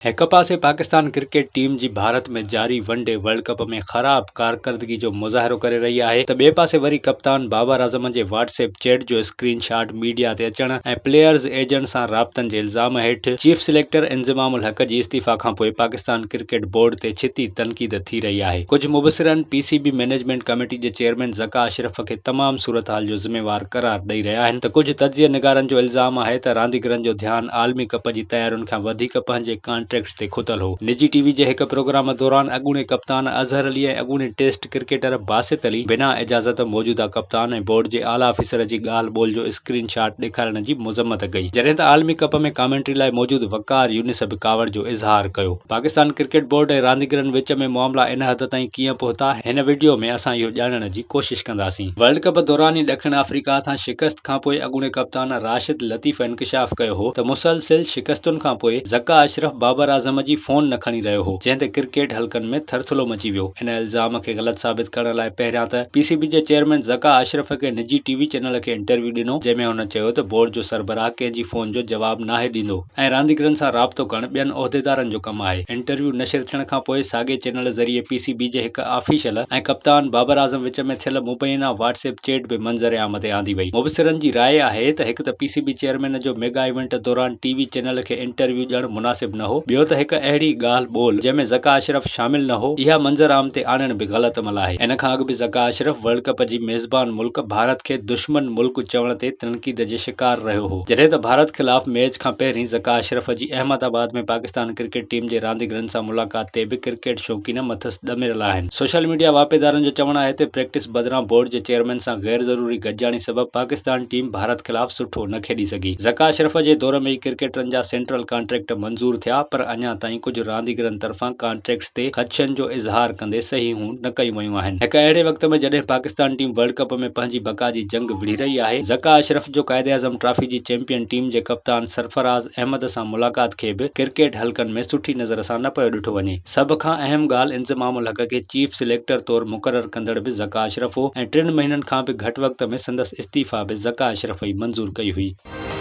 هڪ پاسي Pakistan cricket team جي ڀارت ۾ جاري ون ڊي ورلڊ ڪپ ۾ خراب ڪارڪردگي جو مظاهرو ڪري رهي آهي ته ٻئي پاسي وري ڪپتان بابر اعظم جي واٽس ايپ چيٽ جو اسڪرين شاٽ ميڊيا تي اچڻ ۽ پليئرز ايجنٽ سان رابطن جي الزام هيٺ چيف سليڪٽر انضمام الحق جي استعيفيٰ کانپوء پاڪستان ڪرڪيٽ بورڊ تي ڇتي تنقيد ٿي رهي آهي. ڪجهه مبصرن P C B management committee جي چيئرمين ذڪا اشرف کي تمام صورتحال جو ذميوار قرار ڏئي رهيا آهن ته ڪجهه تجزيه نگارن جو الزام آهي ته رانديگرن جو ڌيان عالمي ڪپ جي تيارين کان وڌيڪ پنهنجي ڪانٽريڪٽس تي کتل هو. نجي ٽي وي جي هڪ پروگرام دوران اڳوڻي ڪپتان اظهر علي ۽ اڳوڻي ٽيسٽ ڪرڪيٽر باسط علي بنا اجازت موجوده ڪپتان ۽ بورڊ جي اعليٰ آفيسر جي ڳالهه ٻولهه جو اسڪرين شاٽ ڏيکارڻ جي مذمت ڪئي جڏهن ته عالمي ڪپ ۾ ڪامينٽري لاء موجود وقار يونس به ڪاوڙ جو اظهار ڪيو. پاڪستان ڪرڪيٽ بورڊ ۽ رانديگرن وچ ۾ معاملا ان حد تائين ڪيئن پهتا، هن وڊيو ۾ اسان اهو ڄاڻڻ جي ڪوشش ڪنداسين. ورلڊ ڪپ دوران ئي ڏکڻ آفريڪا هٿان شڪست کانپوء اڳوڻي ڪپتان راشد لطيف انڪشاف ڪيو هو ته مسلسل شڪستن کانپوء ذڪا اشرف بابر اعظم جي فون نه کڻي رهيو هو، جنهن تي ڪرڪيٽ حلقن ۾ ٿرٿلو مچي ويو. ان الزام کي غلط ثابت ڪرڻ لاء پهريان ته پي سي بي جي چيئرمين ذڪا اشرف کي نجي ٽي وي چينل کي انٽرويو ڏنو، جنهن ۾ هن چيو ته بورڊ جو سربراهه ڪنهن جي فون جو جواب ناهي ڏيندو. ۽ رانديگرن سان رابطو ڪرڻ ٻين عهديدارن جو ڪم آهي. انٽرويو نشر ٿيڻ کانپوء ساڳئي چينل ذريعي پي سي بي جي هڪ آفيشل ۽ ڪپتان بابر اعظم وچ ۾ ٿيل مبينا واٽس ايپ چيٽ به منظر عام تي آندي وئي. مبصرن جي راء آهي ته هڪ ته پي سي بي چيئرمين جو ميگا ايونٽ دوران ٽي وي چينل کي انٽرويو ڏيڻ مناسب نه هو، ٻيو ته هڪ اهڙي ڳالهه ٻولهه جنهن ۾ ذڪا اشرف شامل نه هو، اها منظر عام تي آڻڻ به غلط عمل آهي. ان کان اڳ به ذڪا اشرف ورلڊ ڪپ جي ميزبان ملڪ ڀارت کي دشمن ملڪ چوڻ تي تنقيد جي شڪار رهيو هو. جڏهن ته ڀارت خلاف ميچ کان پهرين ذڪا اشرف جي احمد آباد ۾ پاڪستان ڪرڪيٽ ٽيم جي رانديگرن سان ملاقات تي به ڪرڪيٽ شوقين مٿس ڏمريل آهن. سوشل ميڊيا واهپيدارن جو چوڻ آهي ته پريڪٽس بدران بورڊ جي چيئرمين سان غير ضروري گڏجاڻي سبب پاڪستان ٽيم ڀارت خلاف سٺو نه کيڏي سگهي. ذڪا اشرف جي دور ۾ ئي ڪرڪيٽرن جا سينٽرل ڪانٽريڪٽ منظور ٿيا پر اڃا تائين ڪجهه رانديگرن طرفان ڪانٽريڪٽس تي خدشن جو اظهار ڪندي صحيحون نه ڪيون ويون آهن. هڪ اهڙي وقت ۾ جڏهن پاڪستان ٽيم ورلڊ ڪپ ۾ پنهنجي بقا جي جنگ وڙهي رهي آهي، ذڪا اشرف جو قائداعظم ٽرافي جي چيمپيئن ٽيم جي ڪپتان سرفراز احمد سان ملاقات کي به ڪرڪيٽ حلقن ۾ سٺي نظر سان نه پيو ڏٺو وڃي. سڀ کان اهم ڳالهه انضمام الحق کي چيف سليڪٽر طور مقرر ڪندڙ به ذڪا اشرف هو ۽ ٽن مهينن کان به گهٽ وقت ۾ سندس استعيفيٰ به ذڪا اشرف ئي منظور ڪئي هئي.